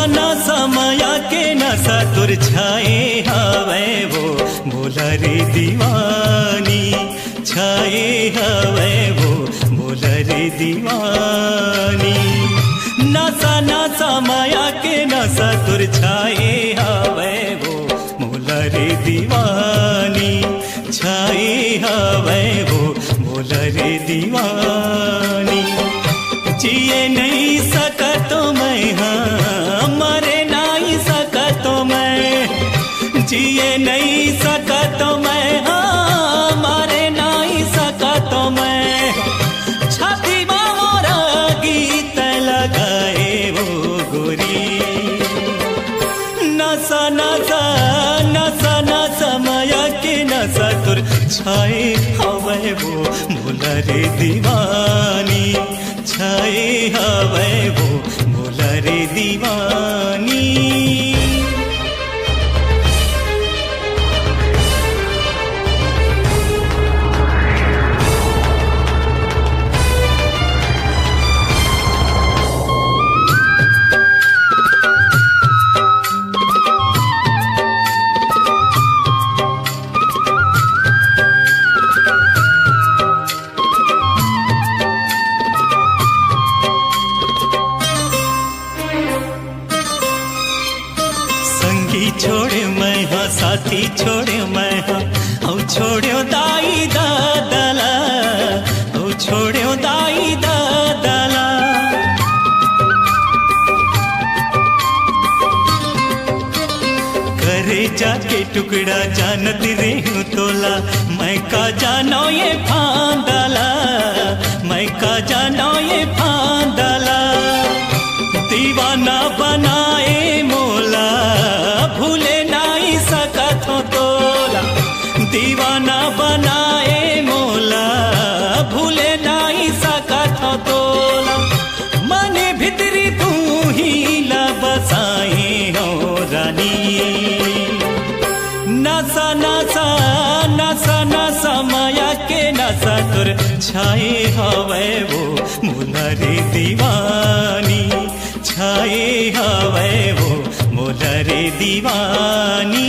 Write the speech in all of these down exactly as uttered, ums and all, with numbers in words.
नशा माया के नशा तोर छाए हवय वो, मोला रे दीवानी। छाए हवय वो, मोला रे दीवानी। नशा नशा माया के नशा तोर छाए हवय वो, मोला रे दीवानी। छाए हवय वो, मोला रे दीवानी। जिए नइ सकत मैं हाँ, मरे नइ सकत मैं। जिए नइ सकत मैं हाँ, मरे नइ सकत मैं। छाती मा मोर आगी तैं लगाए वो गोरी। नशा नशा, नशा नशा माया के नशा तोर छाए हवय वो, मोला रे दीवानी। छाए हवय वो, मोला रे दीवानी। संगी छोड़े मैं हाँ, साथी छोड़े मैं हाँ, अउ छोड़े दाई दादा ला, अउ छोड़े दाई दादा ला। करे जाके टुकड़ा जानत रेहूं तोला, मैं का जानो ये फांदला, मैं का जानो ये फांदला। दीवाना बनाए मोला, भूले नाई सकत हो तोला। दीवाना बनाए मोला, भूले नाई सकत हो तोला। मने भितरी तू ही ला बसाए हो रानी। नशा नशा, नशा नशा माया के नशा तोर छाए हवय वो, मोला रे दीवानी। छाए हवय वो, मोला रे दीवानी।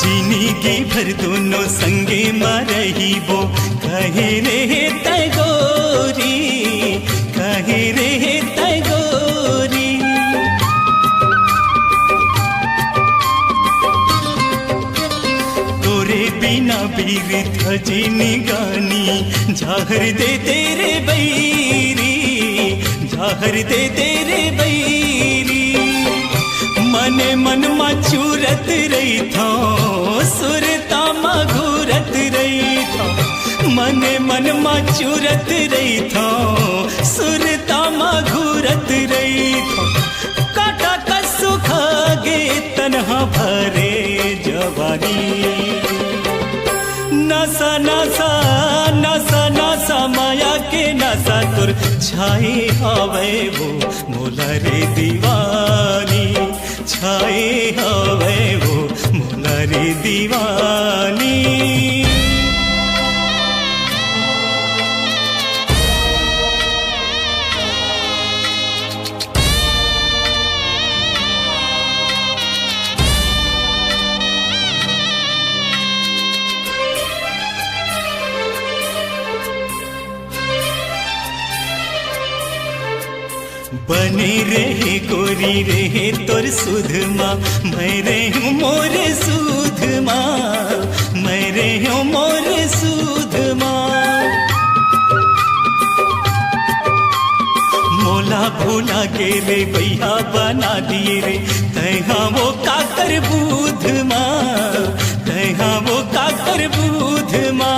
जिनगी भर दोनों संगे म रहिबो, कहे रहे तै गोरी, कहे रहे तै गोरी। तोरे बिना बीरत जिनगानी, जहर दे दे रे बैरी, जहर दे दे रे बैरी। मने मन मा चूरत रहिथौं, सुरता मा घूरत रहिथौं। मने मन मा चूरत रहिथौं, सुरता मा घूरत रहिथौं। कांटा कस सुखा गे तन हा भरे जवानी। नशा नशा, नशा नशा माया के नशा तोर छाए हवय वो, मोला रे दीवानी। छाए हवय वो, मोला रे दीवानी। बने रहे गोरी रहे तोर सुध मा, मैं रहूं मोर सुध मा, मैं रहूं मोर सुध मा। मोला भुला गे रे, बइहा बना दिए रे, तैहा वो काकर बुध मा, तैहा वो काकर बुध मा।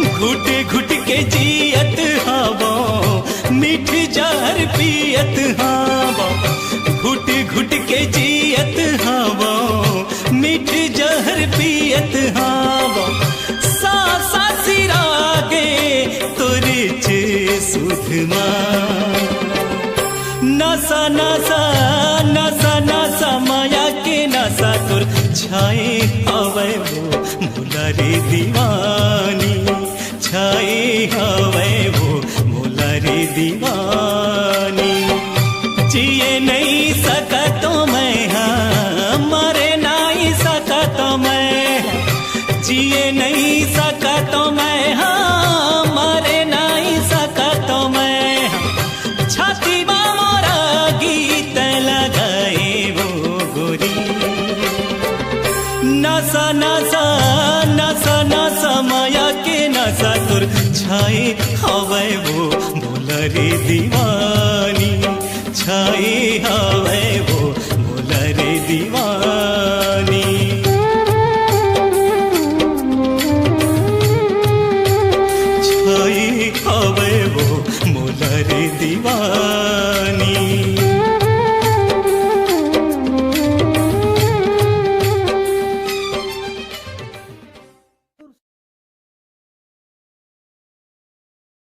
घुट घुट के जियत हवं, मीठ जहर पियत हवं, घुट घुट के जियत हवं। मीठ जहर पियत हवं, सासा सिरागे तोरेच सुध मा। नसा नसा नसा नसा मया के नसा तोर छाए हवय वो मोला रे दीवानी। छाए हवय वो मोला रे दीवानी। जिए नहीं सकत मैं, हाँ, मरे नहीं सकत मैं। जिए नहीं सकत मैं, हाँ, मरे नहीं सकत मैं। छाती मा मोरा गीत लगाए वो गोरी। नसा नसा नसा नसा मया के नसा तोर छाए हवय वो मोला रे दीवानी। छाए हवय वो